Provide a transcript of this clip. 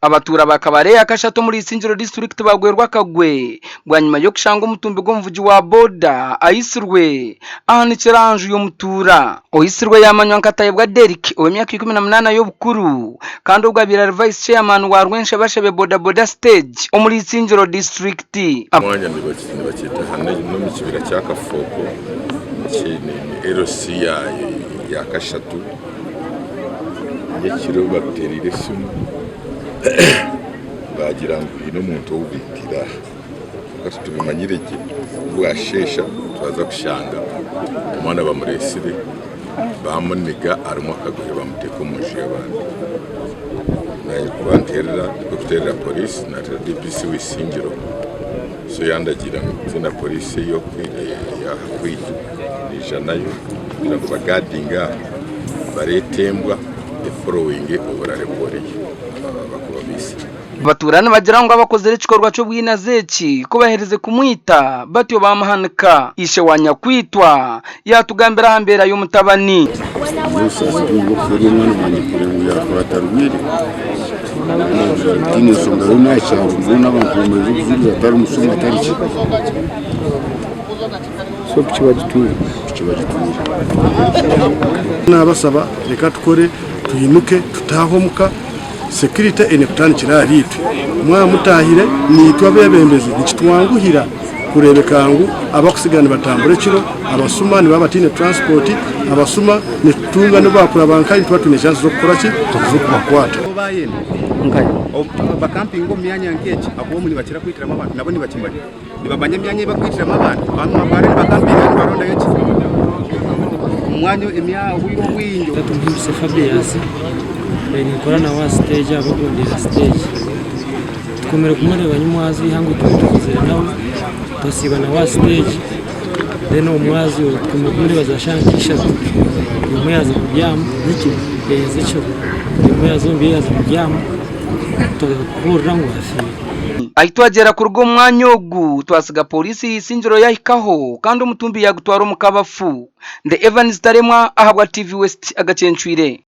Abatuura ba Kabale akashatu omuri Isingiro disiturikiti bagwerwa akagwe bwanyima y'okushanga omutumbi gw'omuvugi wa boda aitsirwe ahanikire aha nju y'omutuura. Oitsirwe yaamanywa nka Tayebwa Derrick ow'emyaka 18 y'obukuru kandi obwo abaire ari Vice Chairman wa Rwenshebashebe Boda Boda Stage omuri Isingiro disiturikiti. Omwanya nibakyeta n'omu kibira kya Kafooko ni LC ya kashatu. Nyekiro batuteereire esimu baagira ngu haine omuntu ou baitire aha kwonka titubimanyire gye ku bwasheesha twaza kushanga omwana bamureetsire baamuniga harimu akagoye baamuteeka omu nju y'abandi. Naanye kuba nteerera nikwo kuteerera poriisi naateera DPC w'eisingiro so yandagiira ngu nze na poriisi ey'aha kweitu naija nayo kugira ngu bagaadinge aha bareete embwa eforowinge oburare bw'oriya abakuba baitsire. Abatuura nibagira ngu abakozire ekikorwa ky'obwinazi eki ku baherize kumwita batyo bamuhanika. Ishe wa nyakwitwa yaatugambira aha mbeera y'omutabani. N'obusaasi bwingi okufeerwa omwana wangye kureeba ngu yaakura atarwaire. Tihaine nshonga yoona aha kyaro mbwenu abantu bamarize okujurira tari mushuma tari ki. So piki bagitwire? Piki bagitwire. Nabasaba reka tukore twimuke tutaahe omuka, security eine kutandikira ahari itwe. Mwaba mutaahire naitwe abebembezi nikitwanguhira kureebeka ngu abakusigara nibatambura ekiro, abasuma nibaba bataine transport, abasuma nitutunga n'obu baakuraba nkahi nituba twine chance z'okukora ki? Z'okubakwata. Bakampinga omu myanya nk'egi ahabw'okuba omwe nibakira kwitiramu abantu nabo nibakimanya. Nibamanya emyanya ei barikwitiramu abantu, abantu nibagwara nibakampinga nibarondayo ki omwanya obwire obwingi. Tumuhimbise Fabius, ninkora nawe aha siteegi aha bakurondera siteegi. Tukomire kumureeba nyimwazi eihangwe twaba tukozire nawe, twasiiba nawe aha siteegi, then omwazi ogwo tukomire kumureeba za shaaha nka ishatu, buri omwe yaaza kubyama, z'ekiro, buri omwe yaaza omu bye yaaza kubyama, twagaruka kuhurira ngu afiire. Ahi twagyera kuruga omu mwanya ogu, twasiga pooriisi y'eisingiro yahikaho kandi omutumbi yaagutwara omu kabafu. Ndi Evans Taremwa ahabwa TV West agacencwire.